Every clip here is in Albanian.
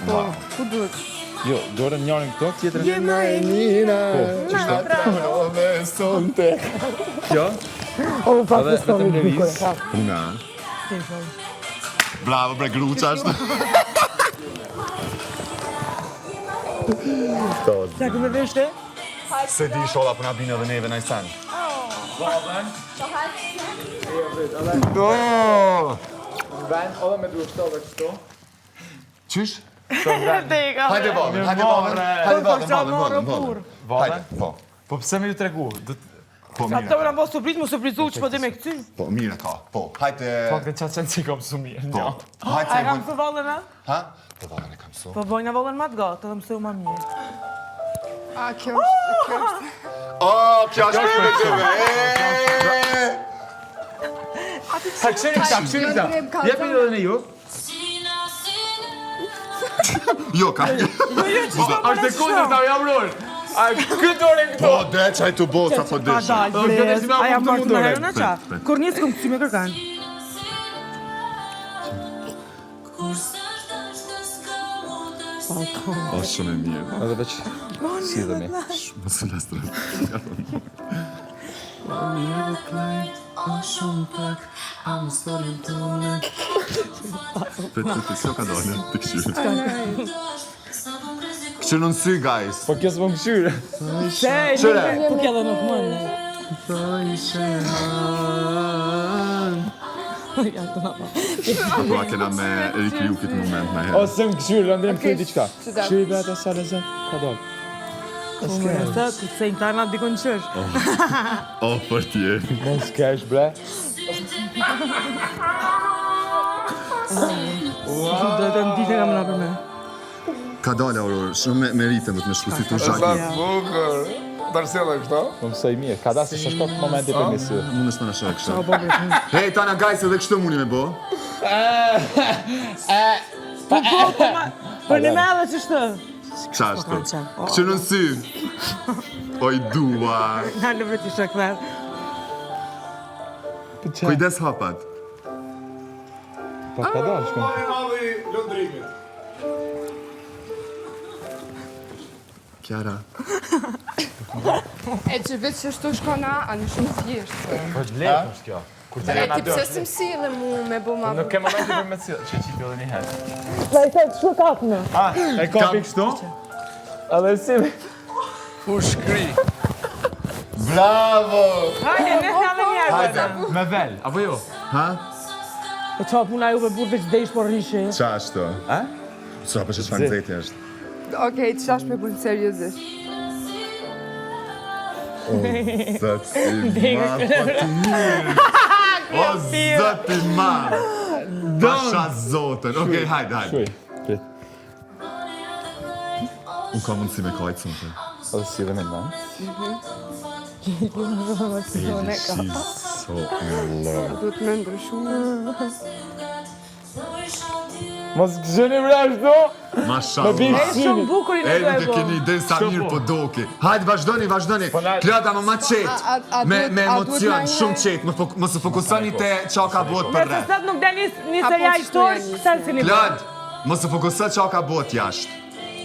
Po, ku duhet? Jo, dorën njërin këto, tjetrën. Je ma e mira. Po, qështu. Pranove sonte. Kjo? O, pa Edhe vetëm lëviz. Puna. Bravo, bre, gruqa është. Sa ku me veshte? Se di sholla po na binë edhe neve naj sen. Do! Ven, edhe me duhet këto dhe kështu. Qysh? Dega. Hajde vallën, hajde vallën, hajde vallën, vallën, vallën, vallën. Vallën? Hajde, po. Po pse me ju tregu? Do të Po Sa mirë. të na mos surprizë, mos surprizu që po dhe me këty. Po mirë ka. Po, hajde. Pak të qatë qenë që i kom su mirë. Po. Po. Hajde A se e kam e mësu vallën, a? Ha? Po vallën e kam mësu. Po bojna vallën ma të gatë, edhe mësu ma mirë. A, kjo është, kjo është. Oh, kjo është për të Ha, këshyri këta, këshyri këta. Jepi edhe në ju. Jo, ka. Është e kundërta, o jam rol. A ky dorën këto. Po, dhe çaj të bo, sa po Ka desh. dalë, Po, kjo bre. është ma A jam mund të marrë të mundore. herën, a qa? Prit, prit. Kur njës kom këty me kërkan. O, shumë e mirë. Edhe veç si dhe mi. Mos e la stres. Prit, prit, prit, kjo ka dalë, të këshyrë. Këshyrë në sy, guys. Po kjo s'po më këshyre. Se, Qyre. po kjo dhe nuk mund. Ja, të na pa. Po, a kena me rikriju këtë moment në herë. Ose më këshyre, Londrim, Okej, okay, diçka. që da? Këshyri be atë sa lezet, ka dalë. Po, më rësta, të se në tana dikon qësh. O, për tje. Mos kesh, bre. Do të më ditë nga më na për me. Ka dalë, Auror, shumë me, me ritëm të me shku, si të Sa zhaki. bukur. Darsella kështu? Po mësoj mirë, ka dalë se s'është shkok momenti për mësu. Mund është të na shoh kështu. Po, bre. Hej, tana guys, edhe kështu mundi me bo. Po, po, po, ma... Për një me edhe që shtë. Qa ashtu? kanë qenë. O. Kështu në sy. Oj, dua. Na në vetë isha këther. Kujdes hapat. Po ka dalë, shkon. Mali madhi Londrimit. Kiara. E që vetë që shtu shkona, a në shumë thjesht. Po lehtë është kjo. Kur të E na ti pse dësh. s'm sille mu me bo ma Nuk ke momenti për me cilë, që qipi edhe një herë. Na i thëtë, shku kapë në. Ah, e kapi kështu? Edhe si U shkri. Bravo! Hajde, ne sa dhe një herë. Hajde. Me vel, apo jo? Ha? E qa puna juve burë veç dejsh por rrishi. Qa ashtu? A? Sa po që çfarë nxehti është? Okej, të shash me punë seriozisht. O, zot i madh, po të mirë. O, zot i madh. Pasha zotën. Okej, hajde, hajde. Shuj, prit. Unë kam mundësi me kajtë sonte. Edhe si dhe me në. Eli, she's so in love. Duhet me ndryshu. Mos këshyni bre ashtu? Mashallah. Me E shumë bukur i E, në nuk e e bo. keni ide sa mirë po doki. Hajde, vazhdoni, vazhdoni. Po na- Klada, më ma qetë. A- a- a Me, duhet- me a duhet emocion, na një- shumë qetë. Mos fok- Mos u fokusoni te qa ka bëhet për Nëse rreth. sot nuk del një, një A po serial shtu turk, janë sa si një Klad, mos u fokuso qa ka bëhet jashtë.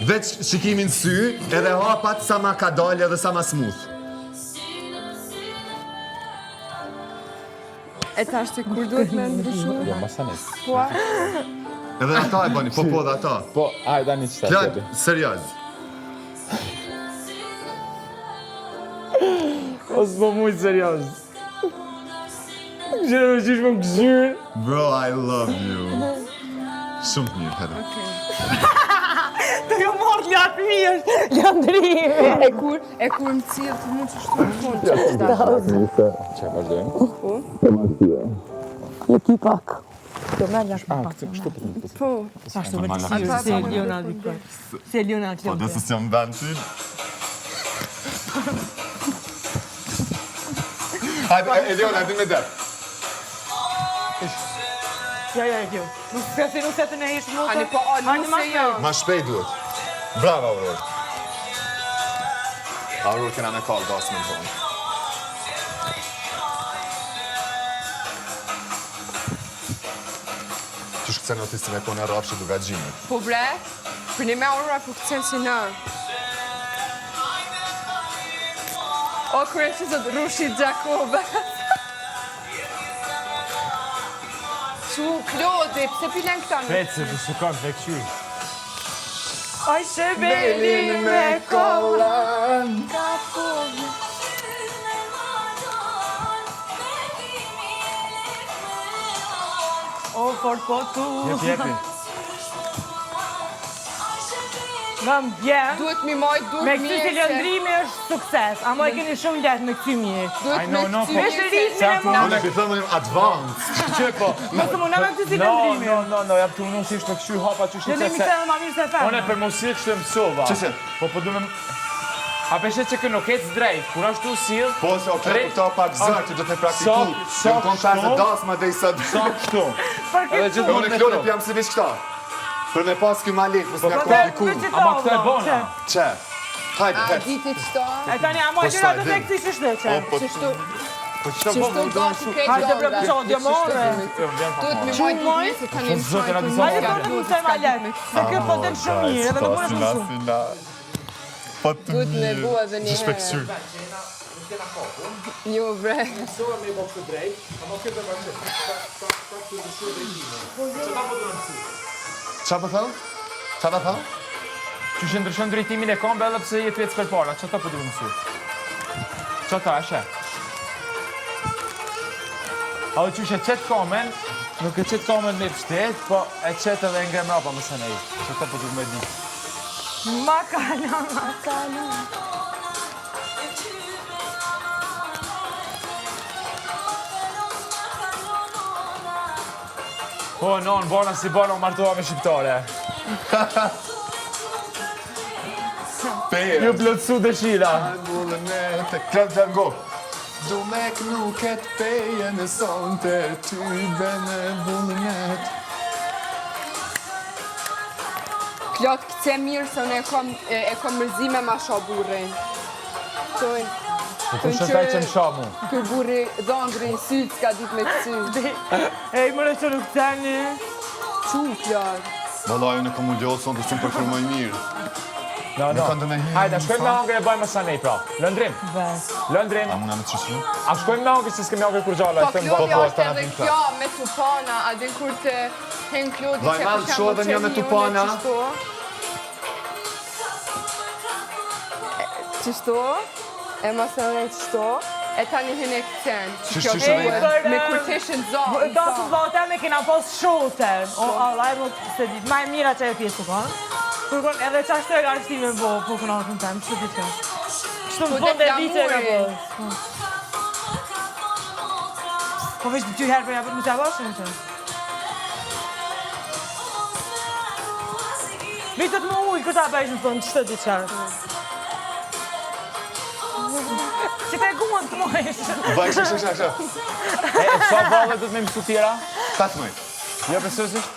Veç shikimin sy, edhe hapat sa ma ka dalë edhe sa ma smooth. E tash ti kur duhet me ndryshu? Jo, masanet. Po, a? Edhe ata e bëni, po po edhe ata. Po, hajde ani që ta Klad, jepi. serioz. O, s'po muj serioz. Këshyre me qysh më këshyre. Bro, I love you. Shumë të mirë, hajde. Të jo marrë një atë mirë, Landrimi. E kur, e kur më cilë të mund që shtu në fund, që është ta. Që vazhdojmë? Je ki pak. Të merr jak Ah, pak. këtë kështu po të më Po, Ashtu me të këshyrë, si Eliona dikur. Si Eliona Po, Klonte. dhe se s'jam vend Hajde, Eliona, di me det. Ja, ja, kjo. Nuk s'ka si nuk se të në ish motër. Ani po, a, Ani nuk ma se jo. Ma shpejt duhet. Bravo, Auror. Auror, kena me kallë dasmën tonë. Qysh këcen oti si me kone rrafshë duka gjinit. Po bre? Për një me Aurora po këcen si në. O, kërë që zot rrushi Gjakove. Qu, Klodi, pse pilen këta në? Pret se të shikon të këqyr. Aj shebelin me kollan. O, fort po tu. Jepi, jepi. Nga më bje. Duhet mi majt, duhet Me mi këty si lëndrimi është sukses, ama e keni shumë lehtë me këty mirë. Duhet I me know, no, këty po. Vesh ritmin e Unë mund. e pi thëmë advanced. Që po? Mos të mundem me këty si No, lëndrimi. no, no, no, jam të unë si ishte këqyr hapa që shqipte Lëndrimi se... këtë edhe ma mirë se femra. Unë e për mos kështë mësova. Që se? Po po du me... A peshe që kë nuk ec drejt, kur ashtu sill... Po se okej, po këta pak zërë që do të praktiku. Sa- sa Jam konë kështu? 5 dasma dhe i sot. Sa kështu. Për Edhe këtë gjithmonë Unë me Klodi tro. jam si veç këta. Për me pas ky ma lehtë, mos Po, nga po, kompliku. Ama këtë e bona. Çe. Hajde, A, hec. diti qëto? E tani, ama Po, gjëra sa do e të din. këty që shtë që. O, po, Qështu, Po çto po qështu gati krejt Hajde bre, lëndra. po ço, djemore. Duhet mi majt, duhet mi se tani më Zotin, shajt, a unë disa Hajde s'ka po të duhet, mësoj ma s'ka lehtë. me Se kjo po del shumë mirë, edhe nuk mundesh mësu. Po të Duhet me bu edhe një Që shpek herë. syr. Jo, bre. Qa po thon? Qa po thon? Që që ndryshon drejtimin e kombe edhe pse je tu ecë përpara, çata po du me mësu? Çata, e sheh. A o që e qet komen, nuk e qet komen me pështet, po e qet edhe e ngre mrapa më së nej. Çata po du me di. Ma kalo, ma kalo. Po, non, bona si bona, u martova me shqiptare. Peje. Ju plotësu dëshira. Vullnete, Klod Django. Du me knu këtë peje në sonte, ty dhe me vullnet. Klot, këce mirë se unë e kom, e, e kom mërzime ma sha burrin. Tojnë, Po kush është ai që më sha mu? Ky burri dhëndri në sytë s'ka ditë me këcy. Ej, mëre që nuk tani. Qu, Klot. Vallai unë kam u lodh sonte s'm performoj mirë. No, no. Nuk ka ndonjë herë, Hajde, a shkojmë me hangër e bëjmë sanej pra. Lëndrim. Lëndrim. A muna me të qysh? A shkojmë me hangër se s'kemi hangër kur gjalla, Po e them Klodi po, është ta edhe na kjo me tupana, a din kur të hen Klodi Vaj, që mal, për shembull shoh edhe një me që hi unë tupana. qështu. E, Qështu, e mos edhe qështu, e tani hyn e këcen. Që Qysh- kjo qysh edhe duhet një? Me kur të ishin zonë. Dasë vllata me kena pas shote. O, Allah, e mo se dit, ma e mira që ajo pjesë u kon. Kur kon edhe qashtu e ka shti me bo, po kënaqën tem, ç'të ditë kjo. Kështu në Po, fund dhe e vite e ka flamuri. bo. Po veç dy herë për ja më t'ja bashën që. Vitet më ujë, kur ta bëjsh në fund, ç'të diçka. Si të e guan të mojsh. Vaj, kështu, kështu, kështu. E, e sa valle do të me mësu tjera? 15. Jo, për seriozisht?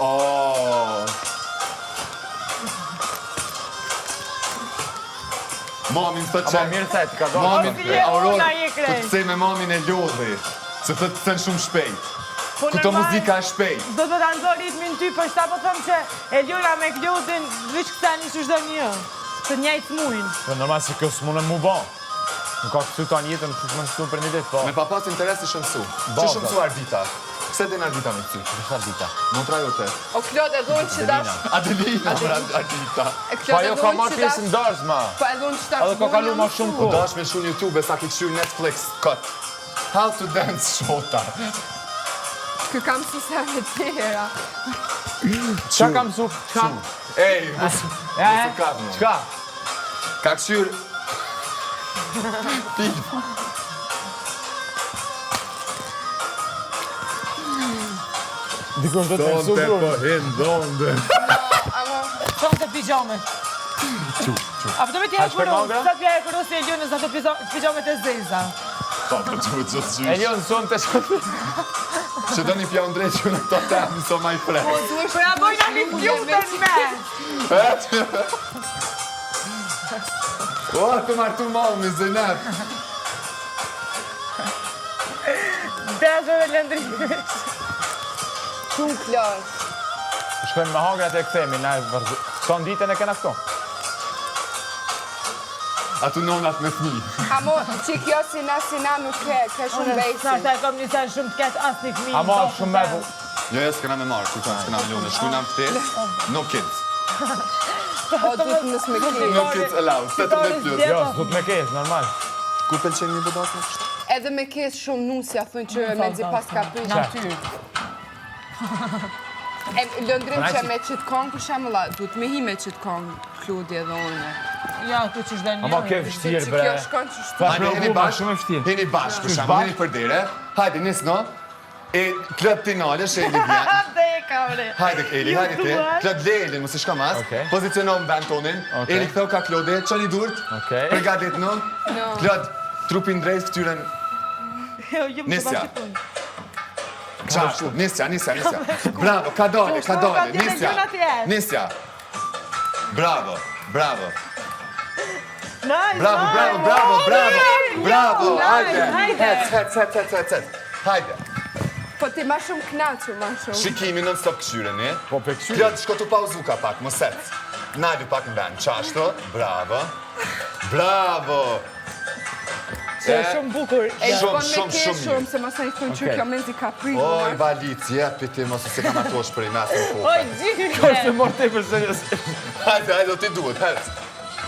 Oh. Mamin thot që... Ama mirë the, ti ka dalë. Mamin, O, si je Aurora, ona je të krejt. kthej me mamin e lodhi. Se thot të thënë shumë shpejt. Po Këto normal- muzika e shpejt. Do të ta nxor ritmin ty, për shta po them që Eliona me Klodin veç këta një që çdo një. Të njëjtë mujnë. Po normal se kjo s'mune mu bo. Nuk ka këtu ta jetën, që më mësu për një ditë, po. Me pa pas interes i shëmsu. Ba, Që shëmsu Ardita? Pse din Ardita me këty? Kush Ardita? Motra jote. O Klod edhe unë që dash, Adelina, për Ardita. e Po Klod ajo edhe ka unë marrë që pjesë dash, në darsë, ma. po edhe unë që dash Edhe ka kalu ma shumë Po kohë. dash me shu në YouTube e sa ke këshyr Netflix cut. How to dance shota. Kë kam si se me tjera. Qa kam mësu? Qa? Ej, mos E, mos u kap, mo. Qka? Ka këshyr Dikush do të mësu Donte po brun. hin, donte. Ama, Son të pijamet. Çu, çu. A po do me t'ja A shkojmë kuru, angra? sa t'ja e kuru si Elionës ato pijamet e zeza. Po, po, çu, çu, çu. Elion, son të shkojmë. Që do një pja ndrejt që në to tem, so my friend. po duhesh... Po ja bojna mi duhesh flutën me. O, të martu mami, Zeynep. Dezë dhe lëndrish. tu, Klod. Shkojmë me hangrat e kthehemi, na e vërzu. Tonë ditën e kena këtu. Aty nonat me fmi. Amo, që kjo si na si na nuk ke, ke shumë Unë bejsin. sa e kam një sen shumë të keq asë një fëmijë. Ama në shumë me tokën bu. Jo, jo, s'kena me marrë, kujton, s'kena me lune. Shkujna në ftesë, no kids. O, du të mos me ke. No kids allowed, 18 plus. Jo, s'du të me kes, normal. Ku pëlqen një budasme? Edhe me kes shumë nusja, thonë që me zi pas ka prish. Natyrë. E, Lëndrim Pra që që- me qitë kongë, për shembull, a, du të me hi me qitë kongë, Klodi edhe unë. Ja, tu që shdo një. Ama ke Se vështirë që bre. kjo shkon që shtu. Pa Hajde, hini provu, ma bashkë, shumë e vështirë. Hini bashkë, për Qysh shembull, bashkë? hini për dere. Hajde, nis no. E klub ti nalesh, Eli vjen. Deka, bre. Hajde, Eli, hajde ti. Klub le Eli, mos i shka mas. Okej. Poziciono në vend tonin. Okej. Eli ktheu ka Klodi, çoni durt. Okej. Përgatit no. No. Klod, trupin drejt, fytyrën Jo, jo, më Nisja. të bashkë punë. Qashtu, nisja, nisja, nisja. Bravo, ka dale, ka dale, nisja. Nisja. Bravo, bravo. Nice, Bravo, nice. bravo, bravo, bravo. Bravo, Nice, hajde. hajde. Hec, hec, hec, hec, hec, hec. Hajde. Po ti ma shumë knaqu, ma shumë. Shikimi non stop këshyre, ne? Po, pe këshyre. Klod, shko të pauzu ka pak, mos ec. Nalu pak në vend, qashtu, bravo. Bravo. Që është shumë bukur. E Shumë, shkon me shumë, ke shumë shumë, mirë. se mos e thonë që Okej. kjo menzi ka pritur. Oj, Valic, jepi ti, mos se kam atosh për i mesë në Oj, kokë. gjithë. Se morë te për serios. Hajde, hajde, ti duhet, hec.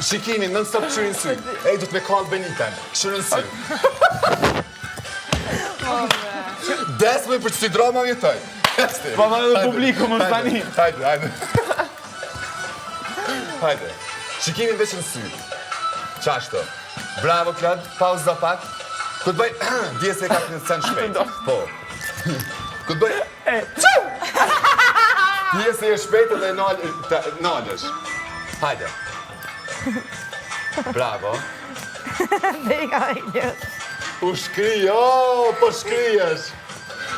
Shikimi, non stop këshyrin sy. Ej, du të me kallë Benitën, këshyrin sy. Des me për që si drama vjetoj. Hec ti. Po, ma edhe Hajde, publiku, mos hajde, tani. Hajde, hajde. Hajde. Shikimin veç në sy. Qashtu. Bravo, Klod. Pauza pak. Ku të bëj... Dje se e ka të një sen shpejt. Po. Ku të bëj... Dje se je shpejt edhe nal, të, nalësh. Hajde. Bravo. Deka, jo. U shkri, jo, po shkrijesh.